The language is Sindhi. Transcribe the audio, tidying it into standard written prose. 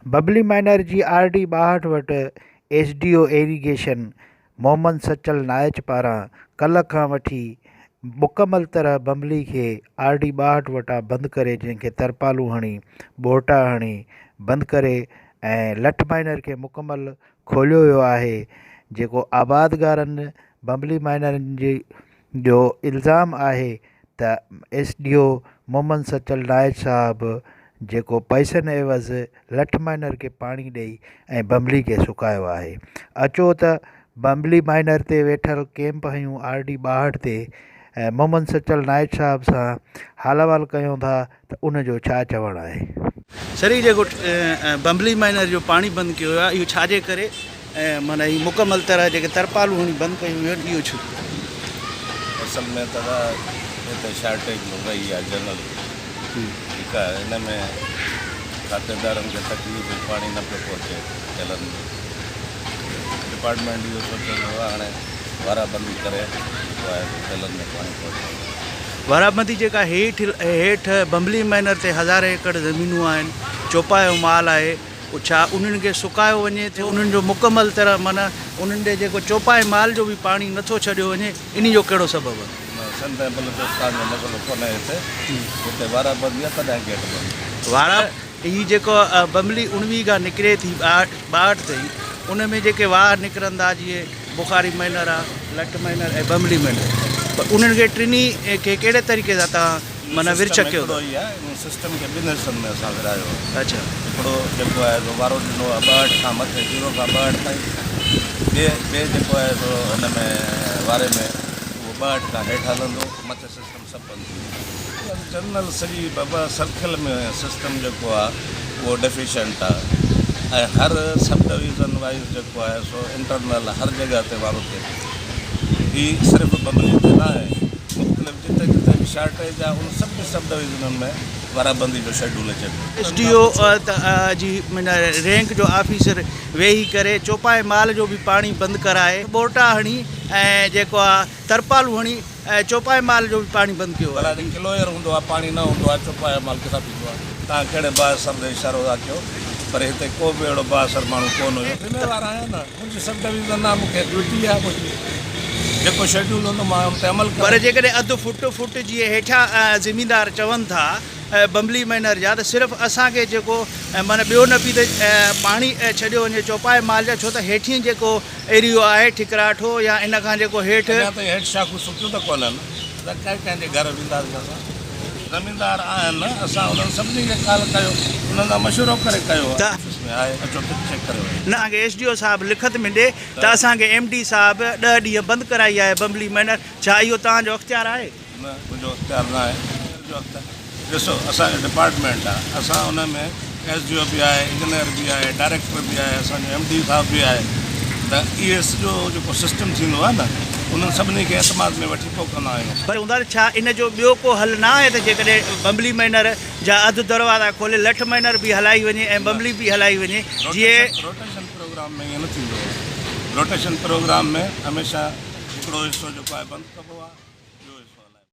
ببلي مائنر جي آر ڊي 62 وٽ S D O irrigation Muhammad Sachal Naich پاران ڪلهه کان وٺي مڪمل طرح بمبلي کي آر ڊي 62 وٽان بند ڪري جنهن کي ترپالون هڻي ٻورٽا هڻي بند ڪري ۽ لٺ مائنر کي مڪمل کوليو ويو آهي جيڪو آبادگارن بمبلي مائنرن جي جو الزام آهي ته S D O Muhammad Sachal Naich صاحب جيڪو پئسن عيوض لٺ مائنر کي پاڻي ڏئي ۽ بمبلي کي سڪايو آهي اچو ته بمبلي مائنر تي ويٺل ڪيمپ هنيون آر ڊي 62 تي محمد سچل نائچ صاحب سان حال احوال ڪيون ٿا ته ان جو ڇا چوڻ آهي. سر هي جيڪو بمبلي مائنر جو پاڻي بند ڪيو ويو آهي اهو ڇا جي ڪري ۽ معنيٰ هي مڪمل طرح جيڪي ترپالون هڻي بند ڪيون ويون آهن اهو ڇو؟ اصل ۾ ته هتي شارٽيج رهي آهي جنرل ٺيڪ آهي ان ۾ کاتيدارن کي تڪليف هئي پاڻي نه پيو پهچي ٽيلن ۾ ڊپارٽمينٽ اهو سوچيندو آهي هاڻي وارا بندي ڪري جيڪو آهي سو ٽيلن ۾ پاڻي پهچايو. وارابندي جيڪا هيٺ هيٺ بمبلي مئنر تي هزارين ايڪڙ زمينون آهن، چوپايو مال آهي، ڇا انهن کي سڪايو وڃي ٿو، انهن جو مڪمل طرح معنيٰ انهن ڏي جيڪو چوپائي مال جو به پاڻي نٿو ڇڏيو وڃي، انهي جو ڪهڙو سبب آهي؟ نه سنڌ ۽ بلوچستان جو مسئلو ڪونهي هتي، هتي وارابندي آهي تڏهن گيٽ بند. وارا هي جيڪو بمبلي 19 کان نڪري ٿي 62 تائين ان ۾ جيڪي واهه نڪرندا جيئن بخاري مئنر آ، لٺ مئنر ۽ بمبلي مئنر پر انهن کي ٽنهي کي ڪهڙي طريقي سان توهان معنيٰ ورڇ سسٽم ڪيو هڪڙو ٿا؟ ئي آهي، ان سسٽم کي ٻن حصن ۾ اسان ورهايو آهي. اڇا. هڪڙو جيڪو آهي سو وارو ڏنو آهي 62 کان مٿي زيرو کان 62 تائين، ٻئي ٻئي جيڪو آهي سو هن ۾ واري ۾ اهو 62 کان هيٺ هلندو، مٿي سسٽم سڀ بند ٿي ويندو. جنرل سڄي بابا سرڪل ۾ سسٽم جيڪو آ اهو ڊيفيشنٽ آ ۽ هر سب ڊويزن وائيز جيڪو آهي سو انٽرنل هر جڳهه تي وارو ٿئي ٿو. هي صرف بمبلي تي نه آهي مختلف جتي جتي به شارٽيج آ ان سڀني سب ڊويزنن ۾ وارابندي جو شيڊول اچي پيو. ايس ڊي او جي رينڪ جو آفيسر ويهي ڪري چوپائي مال جو به پاڻي بند ڪرائي ٻورٽا هڻي ۽ جيڪو آ ترپالون هڻي ۽ چوپائي مال جو به پاڻي بند ڪيو ڀلا آهي. جي ڪلوئر هوندو آهي پاڻي نه هوندو آهي چوپايو مال ڪٿان پيندو آهي. توهان ڪهڙي بااثر ڏي اشارو ٿا ڪيو پر هتي ڪو به اهڙو بااثر ماڻهو ڪونه هيو. ذميوار آهيان نه منهنجي سب ڊويزن آهي مون کي ڊيوٽي آهي منهنجي جيڪو شيڊول هوندو مان ان تي عمل پر ڪندس. جيڪڏهن اڌ فٽ فٽ جيئن هيٺيان زميندار چون ٿا بمبلي مئنر جا ته صرف اسان کي جيڪو معنيٰ ٻيو نه پي ته پاڻي ڇڏيو وڃي چوپائي مال جا ڇو ته هيٺين جيڪو ايريو آهي ٺڪراٺو يا ان کان جيڪو هيٺ. اڃا تائين هيٺ شاخون سڪيون ته ڪونهن ته ڪنهن ڪنهن جي گهر وينداسين اسان زميندار آهن اسان انهن سڀني کي ڪال ڪيو انهن سان مشورو ڪري ڪيو آهي آفيس ۾ آهي اچو ته چيڪ ڪري وڃو. نه اسان کي ايس ڊي او صاحب لکت ۾ ڏي ته اسان کي ايم ڊي صاحب 10 ڏينهن بند ڪرائي آهي بمبلي مئنر ڇا اهو توهان جو اختيار آهي؟ نه منهنجو اختيار نه آهي جو اختيار ڏسو اسان جو ڊپارٽمينٽ آهي اسان ان ۾ ايس ڊي او به آهي انجنيئر به آهي ڊائريڪٽر به آهي اسان جو ايم ڊي صاحب به آهي ته اهي سڄو جيڪو سسٽم ٿيندو آهي نه انهن سڀني کي اعتماد ۾ وٺي پوء ڪندا آهيون. پر هوندا ته ڇا ان جو ٻيو ڪو حل نه آهي ته جيڪڏهن بمبلي مئنر جا اڌ دروازا کولي لٺ مئنر به هلائي وڃي ۽ بمبلي به هلائي وڃي جيئن. روٽيشن پروگرام ۾ ائين نه ٿيندو آهي روٽيشن پروگرام ۾ هميشه هڪڙو حصو جيڪو آهي بند ڪبو آهي.